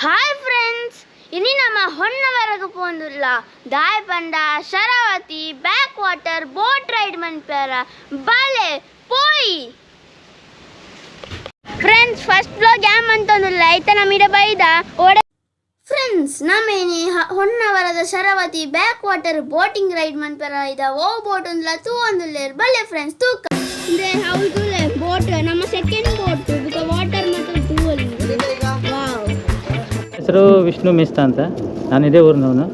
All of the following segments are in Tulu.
ಹಾಯ್ ಫ್ರೆಂಡ್ಸ್, ಇನಿ ನಮ್ಮ ಹೊನ್ನವರಗು ಪೋಂದುಲ್ಲ ದಾಯ್ ಪಂಡ Sharavathi back water boat ride ಮನ್ಪೇರ ಬಾಲೆ ಪೋಯಿ. ಫ್ರೆಂಡ್ಸ್, ಫಸ್ಟ್ ಬ್ಲಾಗ್ ಯಾಮ್ ಅಂತಂದುಲ್ಲ ಐತ ನಮ್ಮಿಡ ಬೈದ ಓಡೆ. ಫ್ರೆಂಡ್ಸ್, ನಮೇನಿ ಹೊನ್ನವರದ Sharavathi back water boating ride ಮನ್ಪೆರ ಇದ ಓ ಬೋಟ್ ಒಂದ್ಲ ತೂ ಒಂದುಲ್ಲೇರ್ ಬಲ್ಲೆ ಫ್ರೆಂಡ್ಸ್ ತೂಕ ಅಂದ್ರೆ ಹೌದು ಬೋಟ್ ನಮ್ಮ ಸೆಕೆಂಡ್ ಬೋಟ್ ವಾಟರ್ ಮತ್ತು ತೂವಲ್ಲಿ. ವಾವ್. ಹೆಸರು ವಿಷ್ಣು ಮಿಸ್ತಾ ಅಂತ. ನಾನು ಇದೇ ಊರಿನವನು.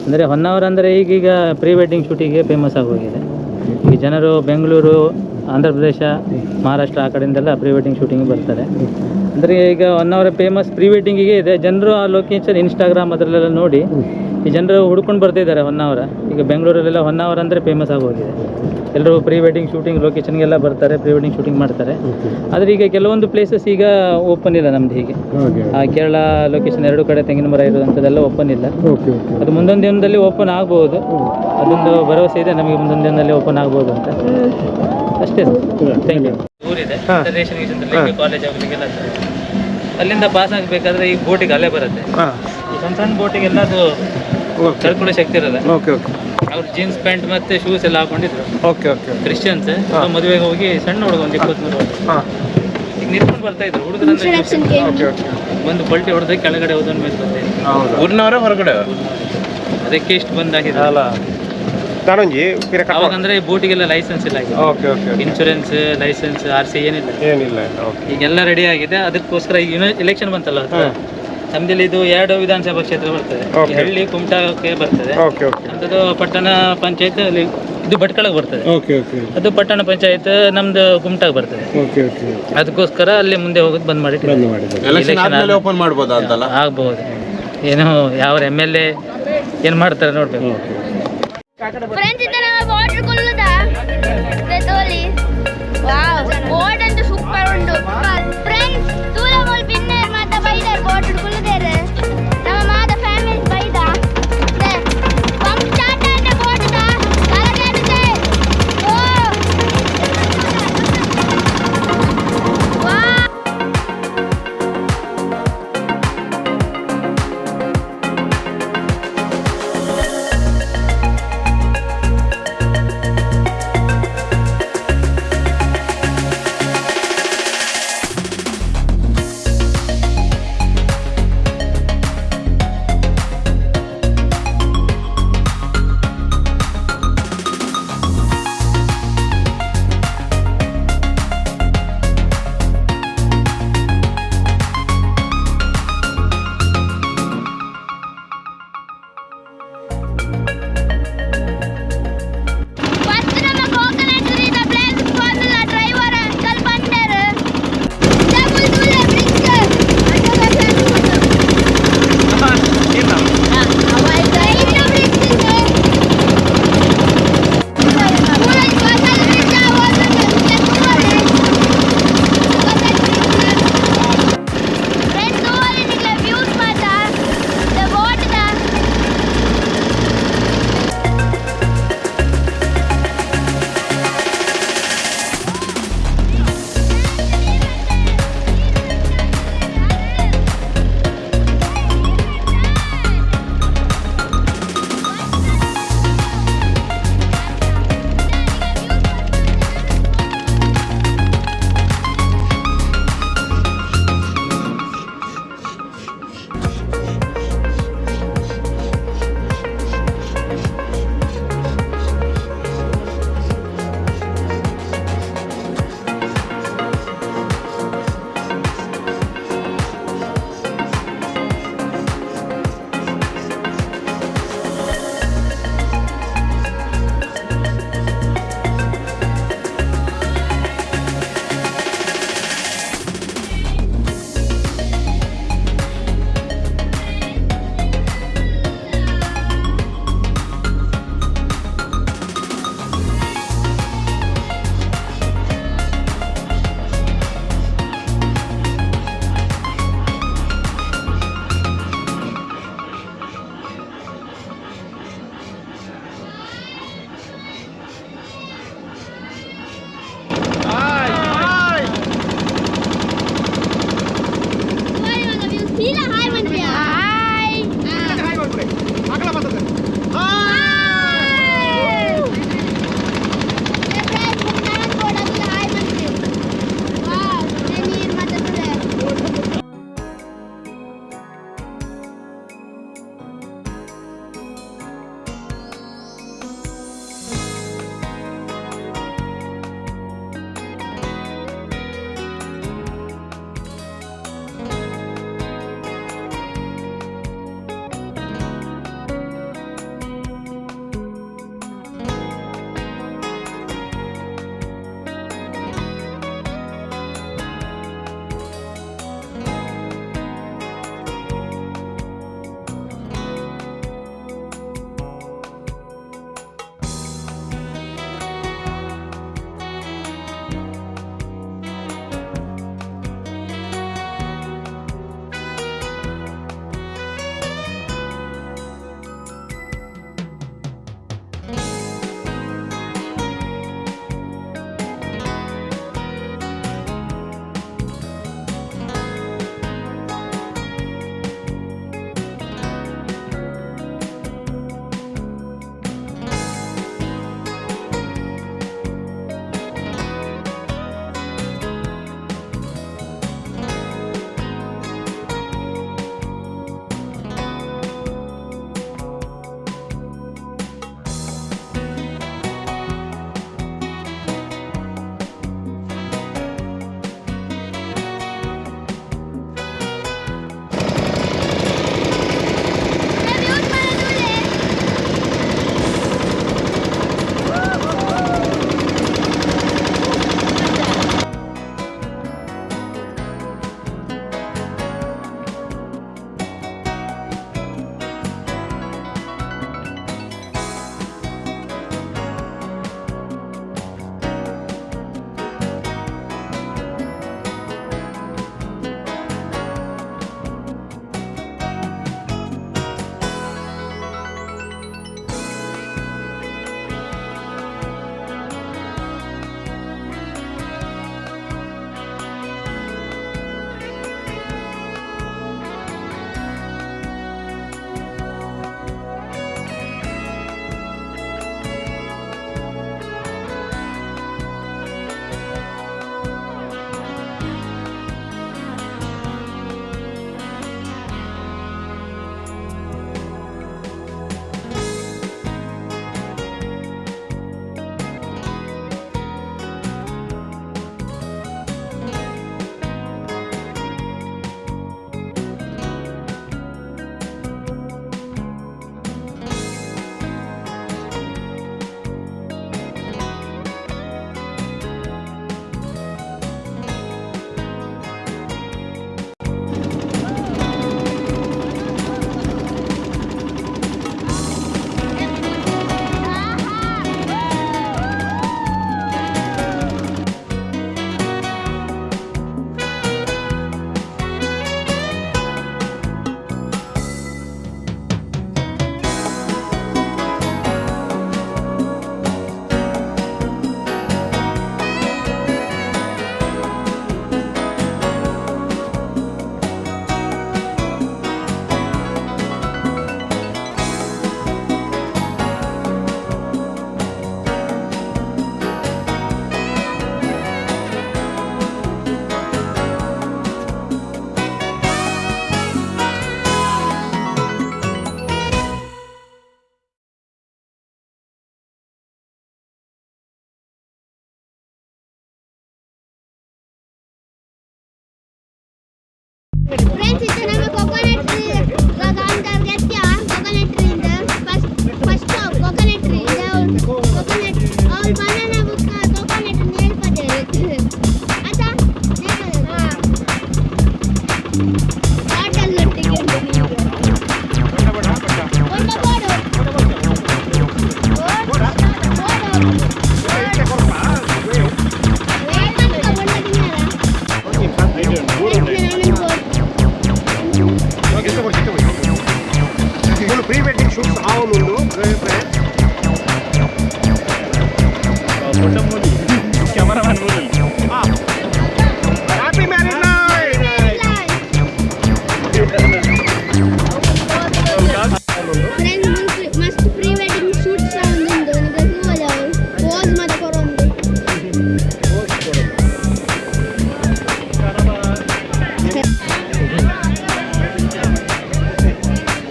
ಅಂದರೆ ಹೊನ್ನಾವರ ಅಂದರೆ ಈಗೀಗ ಪ್ರೀ ವೆಡ್ಡಿಂಗ್ ಶೂಟಿಗೆ ಫೇಮಸ್ ಆಗೋಗಿದೆ. ಈಗ ಜನರು ಬೆಂಗಳೂರು, ಆಂಧ್ರ ಪ್ರದೇಶ, ಮಹಾರಾಷ್ಟ್ರ ಆ ಕಡೆಯಿಂದೆಲ್ಲ ಪ್ರೀ ವೆಡ್ಡಿಂಗ್ ಶೂಟಿಂಗ್ ಬರ್ತಾರೆ. ಅಂದರೆ ಈಗ ಹೊನ್ನಾವರ ಫೇಮಸ್ ಪ್ರೀ ವೆಡ್ಡಿಂಗಿಗೆ ಇದೆ. ಜನರು ಆ ಲೊಕೇಶನ್ ಇನ್ಸ್ಟಾಗ್ರಾಮ್ ಅದರಲ್ಲೆಲ್ಲ ನೋಡಿ ಈ ಜನರು ಹುಡ್ಕೊಂಡು ಬರ್ತಿದ್ದಾರೆ ಹೊನ್ನಾವರ. ಈಗ ಬೆಂಗಳೂರಲ್ಲೆಲ್ಲ ಹೊನ್ನಾವರ ಅಂದರೆ ಫೇಮಸ್ ಆಗೋಗಿದೆ. ಎಲ್ಲರೂ ಪ್ರೀ ವೆಡ್ಡಿಂಗ್ ಶೂಟಿಂಗ್ ಲೊಕೇಶನ್ಗೆಲ್ಲ ಬರ್ತಾರೆ, ಪ್ರೀ ವೆಡ್ಡಿಂಗ್ ಶೂಟಿಂಗ್ ಮಾಡ್ತಾರೆ. ಆದರೆ ಈಗ ಕೆಲವೊಂದು ಪ್ಲೇಸಸ್ ಈಗ ಓಪನ್ ಇಲ್ಲ ನಮ್ಮದು. ಹೀಗೆ ಆ ಕೇರಳ ಲೊಕೇಶನ್ ಎರಡು ಕಡೆ ತೆಂಗಿನ ಮರ ಇರುವಂಥದ್ದೆಲ್ಲ ಓಪನ್ ಇಲ್ಲ. ಓಕೆ ಓಕೆ ಅದು ಮುಂದೊಂದು ದಿನದಲ್ಲಿ ಓಪನ್ ಆಗ್ಬೋದು. ಅದೊಂದು ಭರವಸೆ ಇದೆ ನಮಗೆ, ಮುಂದೊಂದು ದಿನದಲ್ಲಿ ಓಪನ್ ಆಗ್ಬೋದು ಅಂತ. ಅಷ್ಟೇ ಸರ್, thank you. ಊರಿದೆ ರೇಷನ್ ಗೀಷನ್ ತರ್ಲಿಕ್ಕೆ, ಕಾಲೇಜ್ ಹೋಗ್ಲಿಕ್ಕೆಲ್ಲ ಸರ್. ಅಲ್ಲಿಂದ ಪಾಸ್ ಆಗಬೇಕಾದ್ರೆ ಈ ಬೋಟಿಗೆ ಅಲೆ ಬರುತ್ತೆ. ಈ ಸಣ್ಣ ಸಣ್ಣ ಬೋಟಿಗೆಲ್ಲ ಅದು ತಡ್ಕೊಳ್ಳೋ ಶಕ್ತಿ ಇರಲ್ಲ. ಓಕೆ ಓಕೆ ಅವ್ರು ಜೀನ್ಸ್ ಪ್ಯಾಂಟ್ ಮತ್ತೆ ಶೂಸ್ ಎಲ್ಲ ಹಾಕೊಂಡಿದ್ರು. ಓಕೆ ಓಕೆ ಕ್ರಿಶ್ಚಿಯನ್ಸ್ ಮದುವೆಗೆ ಹೋಗಿ, ಸಣ್ಣ ಹುಡುಗ, ಒಂದು 23 ವರ್ಷ. ಈಗ ನಿಂತ್ಕೊಂಡು ಬರ್ತಾ ಇದ್ರು ಹುಡುಗರಂದ್ರೆ. ಓಕೆ ಓಕೆ ಒಂದು ಪಲ್ಟಿ ಹೊಡೆದ್ರೆ ಕೆಳಗಡೆ ಹೋದ ಮೇಲೆ ಬಂದೆ. ಹೌದಾ? ಊರಿನವರೇ ಹೊರಗಡೆ? ಅದಕ್ಕೆ ಇಷ್ಟು ಬಂದಾಗಿದೆ. ಅಲ್ಲ, ನಾನೊಂಜಿ ಪಿರ ಕಟ್. ಅವಾಗಂದ್ರೆ ಈ ಬೋಟಿಗೆಲ್ಲ ಲೈಸೆನ್ಸ್ ಇಲ್ಲ. Okay okay insurance, licence, RC ಏನಿಲ್ಲ. ಏನಿಲ್ಲ ಇಲ್ಲ, ಓಕೆ. ಈಗೆಲ್ಲ ರೆಡಿ ಆಗಿದೆ. ಅದಕ್ಕೋಸ್ಕರ ಈಗ ಎಲೆಕ್ಷನ್ ಬಂತಲ್ಲ ಹತ್ರ. ನಮ್ದಿಲ್ಲಿ ಇದು ಎರಡು ವಿಧಾನಸಭಾ ಕ್ಷೇತ್ರ ಬರ್ತದೆ. ಈ ಹಳ್ಳಿ ಕುಮಟಾಕ್ಕೆ ಬರ್ತದೆ. ಓಕೆ ಓಕೆ ನಮ್ದು ಪಟ್ಟಣ ಪಂಚಾಯತ್ ಅಲ್ಲಿ, ಇದು ಭಟ್ಕಳಕ್ಕೆ ಬರ್ತದೆ. ಓಕೆ ಓಕೆ ಅದು ಪಟ್ಟಣ ಪಂಚಾಯತ್, ನಮ್ದು ಕುಮಟಾಕ್ ಬರ್ತದೆ. ಓಕೆ ಓಕೆ ಅದಕ್ಕೋಸ್ಕರ ಅಲ್ಲಿ ಮುಂದೆ ಹೋಗೋದು ಬಂದ್ ಮಾಡಿ. ಬಂದ್ ಮಾಡಿದ್ದಾರೆ. ಎಲೆಕ್ಷನ್ ಆದ್ಮೇಲೆ ಓಪನ್ ಮಾಡ್ಬೋದಾ ಅಂತಲ್ಲ? ಆಗ್ಬಹುದು. ಏನೋ ಯಾವ ಎಮ್ಎಲ್ಎ ಏನ್ ಮಾಡ್ತಾರೆ ನೋಡ್ಬೇಕು. ಫ್ರೆಂಡ್ಸ್, ಇದು ನಮ್ಮ ವಾಟರ್ ಕುಲ್ಲುದ ತೋಲಿ. ವಾವ್, ಬೋಟ್ ಅಂತೂ ಸೂಪರ್ ಉಂಟು. ಫ್ರೆಂಡ್ಸ್, ತೂಲ ಬೋಲ್ ಬಿನ್ನೇರ್ ಮಾತ ಬೈದಾರ್. ಬೋಟ್ ಕುಲ್ಲುದೇರು ನಮ್ಮ ಮಾತ ಫ್ಯಾಮಿಲಿ ಬೈದ. ಪಂಪ್ ಸ್ಟಾರ್ಟ್ ಆದ ಬೋಟ್ the ತಲಗೇರುತ್ತೆ. Oh wow. ಫಸ್ಟ್ ನಮ್ಮ ಕೋಕೋನಟ್ ಟ್ರೀ ಪ್ಲೇಸ್ ಬಂದಿಲ್ಲ. ಡ್ರೈವರ್ ಅಂಕಲ್ ಬಂದರು. ಡಬಲ್ ದೂರ ಬ್ರಿಡ್ಜ್. ವ್ಯೂಸ್ ಮಾತಾ ಬೋಟ್. ಸೀದಾ ಹಾಯ್ ಮಂತ್ರಿಯಾ. ಫ್ರೆಂಡ್ಸ್, ಇತ್ತೆ ನಮ್ಮ ಕೊಕೊನಟ್ ಟ್ರೀ ಕಾಂತಾರ್ ಗೆತ್ಯ. ಕೊಕೊನಟ್ ಟ್ರೀ ಇಂದ first first coconut tree. Coconut ಅವ್ರು ಬನಾನ ಬುಕ್ಕ ಕೊಕೊನಟ್ ನೇಲ್ಪದೇರು ಅತ ನೇಲ್ಪದೇರು. ಬಾಟಲ್ ಒಟ್ಟಿಗೆ ಉಂಟು ನೀರು. ಒಂಡ ಬೋಡು ಬೋಡು ಬೋಡು. ಏನ್ ಬೊಂಡ ತಿನ್ನಾರ? ಪ್ರೀ ವೆಡ್ಡಿಂಗ್ ಶೂಟ್ಸ್ ಆವೊಂದುಂಡು. Cameraman. Happy marriage life. Friends, ಮಸ್ತ್ ಪ್ರೀ ವೆಡ್ಡಿಂಗ್ ಶೂಟ್ಸ್ ಉಂಡು. ನಿಮಗೆ ತೂವೊಲಿ ಅವು ಪೋಸ್ ಮಾತ ಕೊರೊಂದು.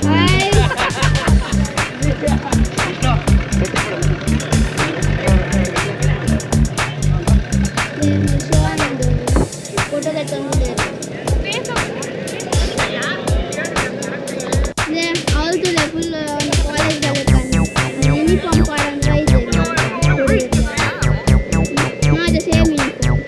ಹಾಯ್. ಫೋಟೋ ತೆಕ್ಕೊಂದಿದ್ದಾರೆ. ಅವ್ರದ್ದು ಫುಲ್ ಕಾಲೇಜ್ ಯೂನಿಫಾರ್ಮ್ ಪಾಡೊಂದು ಬೈದೆರ್. ಮಾತ ಸೇಮ್ ಯೂನಿಫಾರ್ಮ್.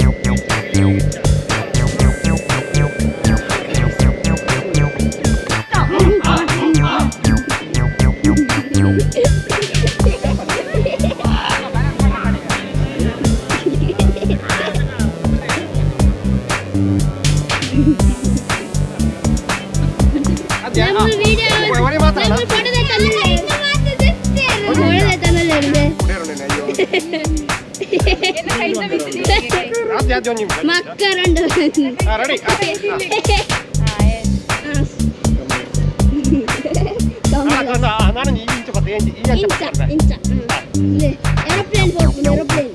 ನಮ್ಮ ವಿಡಿಯೋ ಮಾತ್ರ ನಮ್ಮ ಫೋಟೋ ತೆಕ್ಕಲ್ಲ, ಫೋಟೋ ತೆಕ್ಕಲ್ಲ. ಮಕ್ಕರುಂಡು. ರೆಡಿ. ನಾನು ಈ ಇಂಚ ಬತ್ತೆ, ಈ ಇಂಚ. ಇಂಚ ಇಂಚ ಏರೋಪ್ಲೇನ್ ಹೋಗ್ಬೋದು, aeroplane.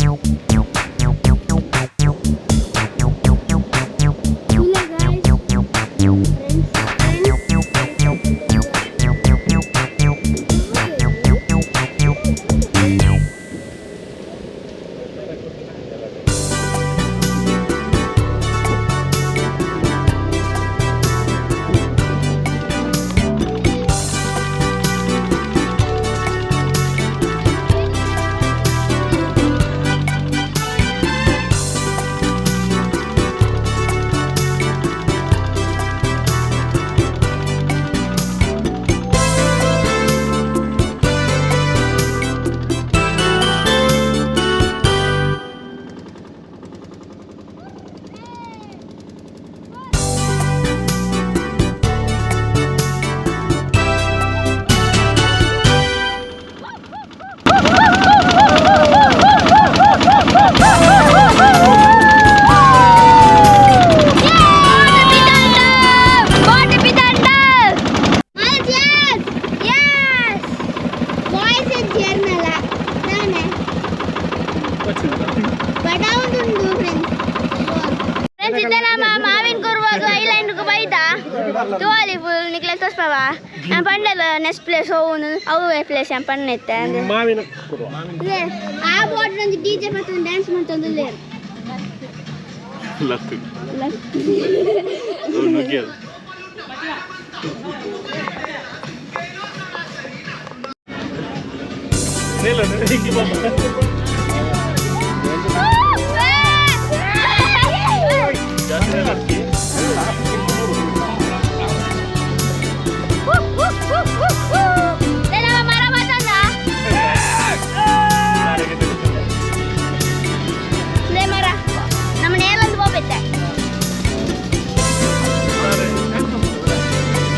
Yes! Boys in general. ನಾನೇ. ಬಡವುಂದುಂಡು ಫ್ರೆಂಡ್ಸ್. ಫ್ರೆಂಡ್ಸ್, ಇತ್ತೆ ನಮ್ಮ ಮಾವಿನ ಕುರುವಾಗ ಐಲ್ಯಾಂಡ್ ಬೈದ ತುವಾಲಿ ಫುಲ್ ನಿಕ್ಲೆ ತೋಸ್ಪವ. ನಾನು ಪಂಡೆಲ ನೆಕ್ಸ್ಟ್ ಪ್ಲೇಸ್ ಹೋಗುನು, ಅವು ಪ್ಲೇಸ್ ನಾನು ಪಣ್ಣೆತ್ತೆ ಅಂದ್ರೆ ಮಾವಿನ. ಆ ಬೋರ್ಡ್ ಒಂಜಿ ಡಿಜೆ ಪತ್ತೊಂದು ಡ್ಯಾನ್ಸ್ ಮಾಡ್ತೊಂದು. ಲತ್ತು. ನುಗ್ಗಿಯದು. ಮರ ಮಾತಂದ ಮರ ನಮ್ಮ ನೇಲೊಂದು ಹೋಗುತ್ತೆ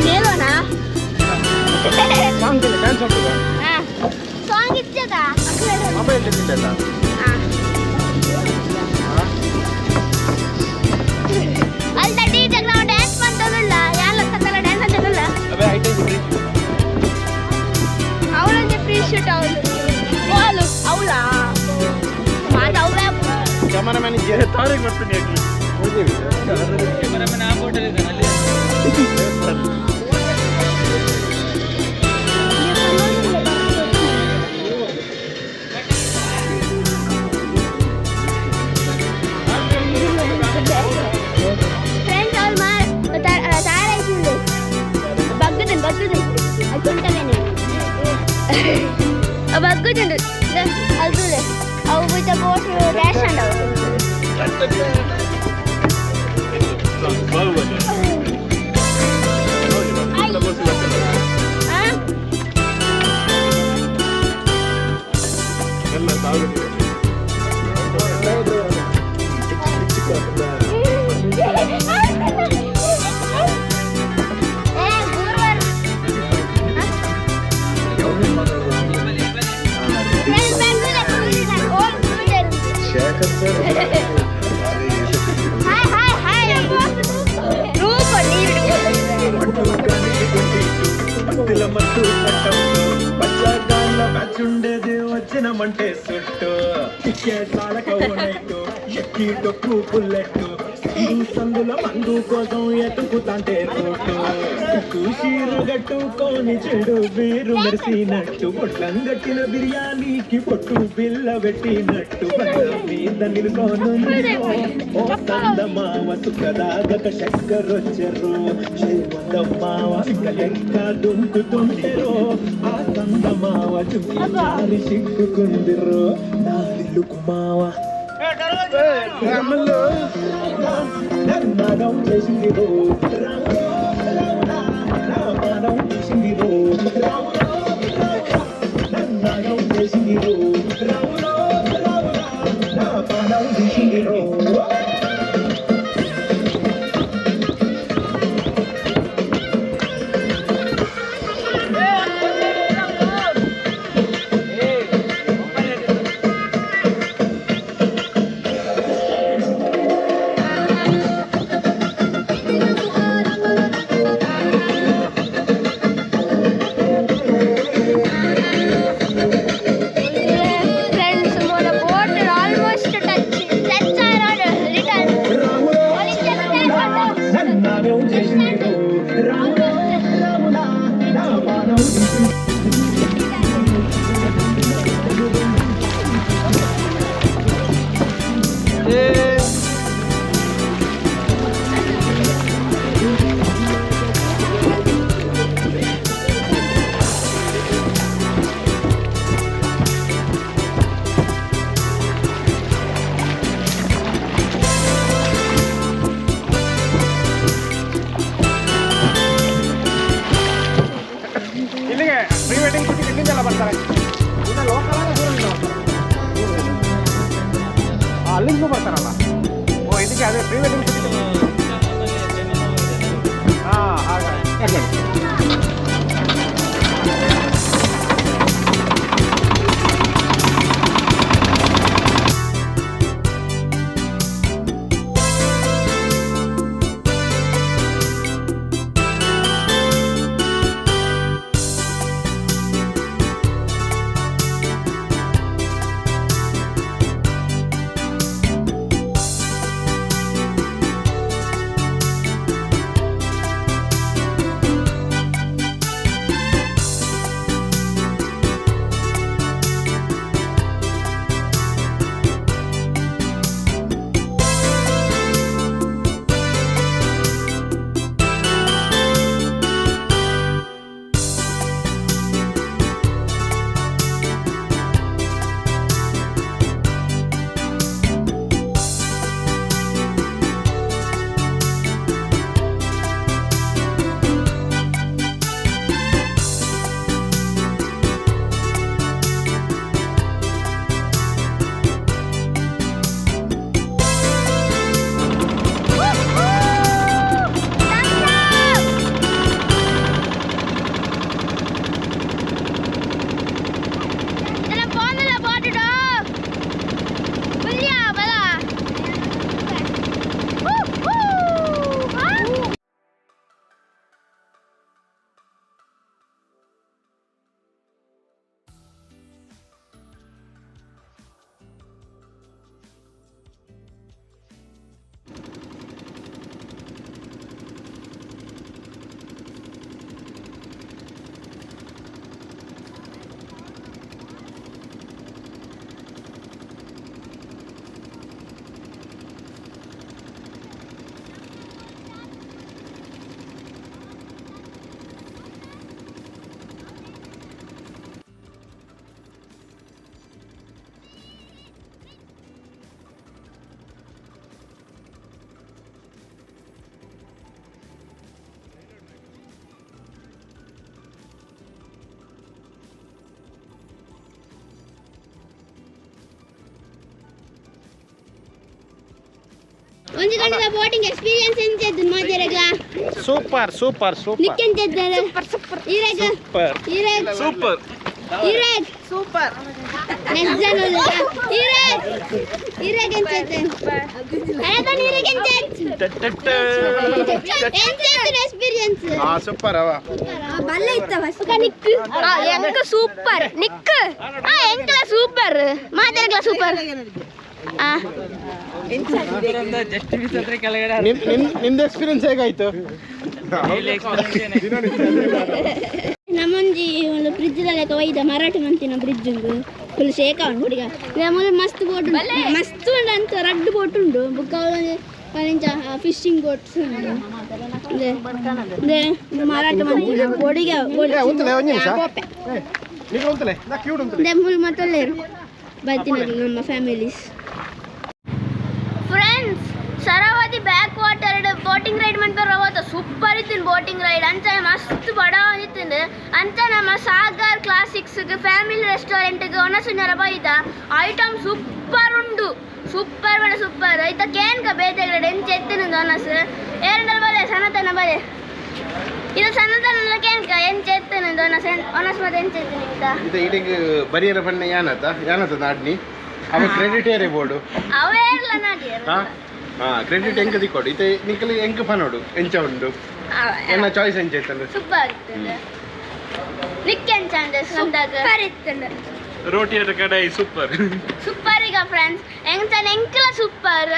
ನೇಲೋನಾ? ಸಾಂಗ್ ಡ್ಯಾನ್ಸ್ ಆಗ್ತದೆ. ಸಾಂಗ್ ಇಚ್ಚದ. ಮೊಬೈಲ್ ಇಲ್ಲ. ಅಲ್ದ ಡಿಜೆ ನಾವು ಡ್ಯಾನ್ಸ್ ಮಾಡ್ತದಲ್ಲ, ಯಾಲ ಸತ್ತಲ್ಲ ಡ್ಯಾನ್ಸ್ ಅಂತದಲ್ಲ. ಅವಳೊಂದು ಫ್ರೀ ಶೂಟ್ ಅವಳು ಅವಳು ಅವಳ ಮಾತು ಅವಳ. ಕ್ಯಾಮರಾಮನ್. ತಾರಿಗೆ ಬರ್ತೀನಿ ಯಾಕೆ? ಕ್ಯಾಮರಾಮನ್ ಆ ಬೋಟಲ್ಲಿ ಇದ್ದಾನೆ ಅಲ್ಲಿ. ಫ್ರೆಂಡ್ಸ್, ಅವ್ರು ಮಾ ತಾರ. ಬಗ್ಗುದುಂಡು ಅಲ್ತುಲೆ ಅವು ಬಿಟ್ಟ ಬೋಟ್ ಡ್ಯಾಶ್ ಅಂಡವು. ಆ? ಏ, ಗುರುವಾರ. ಹಾಯ್ ಹಾಯ್ ಹಾಯ್ ರೂಪ ನೀರು. ఉండేది వచ్చినమంటే సుట్టు టిక్కెట్ ఎక్కి డొక్కు బుల్లెట్టు సందుల మందు కోసం ఎతుకుతాంటే రోడ్డు చీరు కట్టుకొని చెడు బీరు మెరిసినట్టు పొట్లంగట్టిన బిర్యానీకి పొట్టు బిల్ల పెట్టినట్టు బండ మీద నిలుకోను ఓ సందమావ సుఖదాగక చక్కరొచ్చెర్రు శ్రీమందమ్మావ లెక్క దుంకుతుంటెరో ఆ సందమావ చుక్కి చారి సిగ్గుకుందిర్రో నాలిల్లు కుమావ నన్నాదం చేసిందిరో రామానం చేసిందిరో నన్నాదం చేసిందిరో రామానం చేసిందిరో. ಫ್ರೆಂಡ್ಸ್, ಮೋನ ಬೋಟ್ ಆಲ್ಮೋಸ್ಟ್ ಟಚ್ ಟಚ್ ಆರೋಡ್ ಲಿಟಲ್. నన్నాదం చేసిందిరో రామానం చేసిందిరో. ಇಲ್ಲಿಗೆ ಪ್ರೀ ವೆಡ್ಡಿಂಗ್ ಶೂಟಿಂಗ್ ಇಲ್ಲಿಂದೆಲ್ಲ ಬರ್ತಾರೆ. ಇನ್ನು ಲೋಕಲ್ ದೂರದಿಂದ ಬರ್ತಾರೆ. ಅಲ್ಲಿಂದಲೂ ಬರ್ತಾರಲ್ಲ. ಓ, ಇದಕ್ಕೆ ಅದೇ ಪ್ರೀ ವೆಡ್ಡಿಂಗ್ ಶೂಟಿಂಗ್. ಹಾಂ, ಹಾಗೆ. ಒಂಜಿ ಗಂಟೆದ ಬೋಟಿಂಗ್ ಎಕ್ಸ್ಪೀರಿಯನ್ಸ್ ಎಂಚ ಇತ್ತು ಮಾತೆರೆಗ್ಲ? Super super super. ನಿಕ್ಕೆಂತ ಇದ್ದಾರೆ? Super super. ಈರೆಗ್? ಸೂಪರ್. ಈರೆಗ್? ಸೂಪರ್. ಈರೆಗ್? ಸೂಪರ್. ನೆಕ್ಸ್ಟ್ ಜನ ಈರೆಗ್, ಈರೆಗ್ ಎಂಚ ಇತ್ತು? ಅರೆ, ಈರೆಗ್ ಎಂಚ ಇತ್ತು? ಎಂಚ ಇತ್ತು ಎಕ್ಸ್ಪೀರಿಯನ್ಸ್? ಹಾ, ಸೂಪರ್ ಅವ. ಬಲ್ಲೆ ಇತ್ತ. ನಿಕ್ ಎಂಕ ಸೂಪರ್. ನಿಕ್ ಎಂಕಲ ಸೂಪರ್, ಮಾತೆರೆಗ್ಲ ಸೂಪರ್. ನಿಮ್ ನಿಮ್ ನಿಮ್ದು ಎಕ್ಸ್ಪೀರಿಯನ್ಸ್ ಹೇಗಾಯ್ತು? ನಮ್ಮೊಂಜಿ ಒಂದು ಬ್ರಿಡ್ಜ್ ಲೆಕ್ಕ ಒಯ್ದ ಮರಾಠಿ ಮಂತಿನ ಬ್ರಿಡ್ಜ್ ಉಂಡು. ಫುಲ್ ಶೇಕ್ ಉಂಡು ಹುಡುಗ. ನಮ್ಮಲ್ಲಿ ಮಸ್ತ್ ಬೋಟ್ ಉಂಟು, ಮಸ್ತ್ ಉಂಡು ಅಂತ ರಡ್ಡು ಬೋಟ್ ಉಂಡು. ಬುಕ್ಕ ಇಂಚ ಫಿಶಿಂಗ್ ಬೋಟ್ಸ್ ಉಂಡು. ಇಂದೆ ಇಂದೆ ಇದು ಮಾರಾಟ ಮಂತಿನ ಬೋಡಿಗೆ. ಏ, ಉಂತಲೆ ಒಂಜಿ ನಿಮಿಷ. ನೀವು ಉಂತಲೆ ನಾ ಕ್ಯೂಡ್ ಉಂತಲೆ. ಇಂದೆ ಮುಲ್ ಮತ್ತೊಲ್ಲೇರು ಬರ್ತೀನಿ ನಮ್ಮ families. Friends, Sharavathi back water boating ride ಮನ್ಪೆರ್ ಅವತ್ತು ಸೂಪರ್ ಇತ್ತಿನ ಬೋಟಿಂಗ್ ರೈಡ್. ಅಂಚನೆ ಮಸ್ತ್ ಬಡವ ಇತ್ತಿಂದು. ಅಂಚ ನಮ್ಮ ಸಾಗರ್ ಕ್ಲಾಸಿಕ್ಸ್ ಫ್ಯಾಮಿಲಿ ರೆಸ್ಟೋರೆಂಟ್ಗೆ ಒಣಸುಂಜರ ಬೈದ. ಐಟಮ್ ಸೂಪರ್ ಉಂಡು, ಸೂಪರ್ ಬಡ ಸೂಪರ್. ಐತ ಕೇನ್ಕ ಬೇತೆ ಎಂಚ ಎತ್ತಿನ ಒಣಸು ಏರಂಡಲ್ ಬಲೆ ಸನತನ ಬಲೆ. ಇದು ಸನತನ ಕೇನ್ಕ ಎಂಚ ಎತ್ತಿನ ಒಣಸು, ಒಣಸು ಮತ್ತೆ ಎಂಚ ಎತ್ತಿನ ಇತ್ತ? ಇದು ಇಡೀ ಬರಿಯರ ಬಣ್ಣ ಯಾನತ ಯಾನತ ನಾಡ್ನಿ ಅವ ಕ್ರೆಡಿಟ್ ಏರೇ ಬೋರ್ಡು. ಅವೇ ಇರ್ಲ ನಾಡಿಯರ್. ಹಾ ಹಾ, ಕ್ರೆಡಿಟ್ ಎಂಕ ದಿಕ್ಕೋಡು. ಇತ್ತೆ ನಿಕಲಿ ಎಂಕ ಪನೋಡು ಎಂಚ ಉಂಡು, ಎನ್ನ ಚಾಯ್ಸ್ ಎಂಚ ಇತ್ತಂದ್ರೆ? ಸೂಪರ್ ಇರ್ತದೆ. ನಿಕ್ಕೆ ಎಂಚ ಅಂದ್ರೆ? ಸೂಪರ್ ಇತ್ತಂದ್ರೆ. ರೋಟಿ ಕಡಾಯಿ ಸೂಪರ್. ಸೂಪರ್. ಈಗ ಫ್ರೆಂಡ್ಸ್, ಎಂಚನ ಎಂಕಲ ಸೂಪರ್.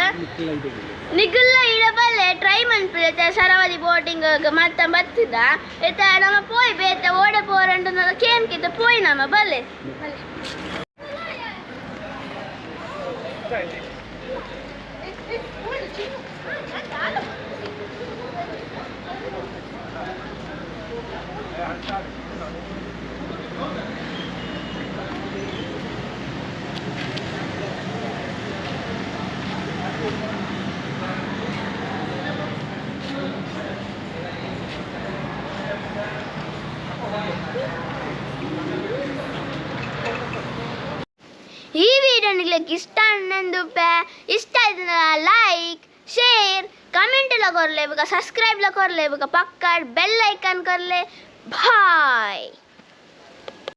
ನಿಗುಲ್ಲ ಇಡಬಲ್ಲೆ ಟ್ರೈ ಮನ್ಪಿದೆ ಸರವದಿ ಬೋಟಿಂಗ್ ಮತ್ತ ಬತ್ತಿದ. ಇತ್ತ ನಮ್ಮ ಪೋಯ್ ಬೇತೆ ಓಡೆ ಪೋರಂಡು ಕೇನ್ಕಿತ ಪೋಯ್ ನಮ್ಮ ಬಲ್ಲೆ. ಈ ವಿಡಿಯೋ ನಿಮಗೆ ಇಷ್ಟ ಅನ್ನಂದುಪ್ಪೆ. ಇಷ್ಟ ಆಯ್ತು ಲೈಕ್, ಶೇರ್, ಕಮೆಂಟ್ ಎಲ್ಲ ಕೊರ್ಲೆ. ಬೊಕ ಸಬ್ಸ್ಕ್ರೈಬ್ ಲ ಕೊರ್ಲೆ. ಬೊಕ ಪಕ್ಕ ಬೆಲ್ ಐಕಾನ್ ಕೊರ್ಲೆ. ಬಾಯ್.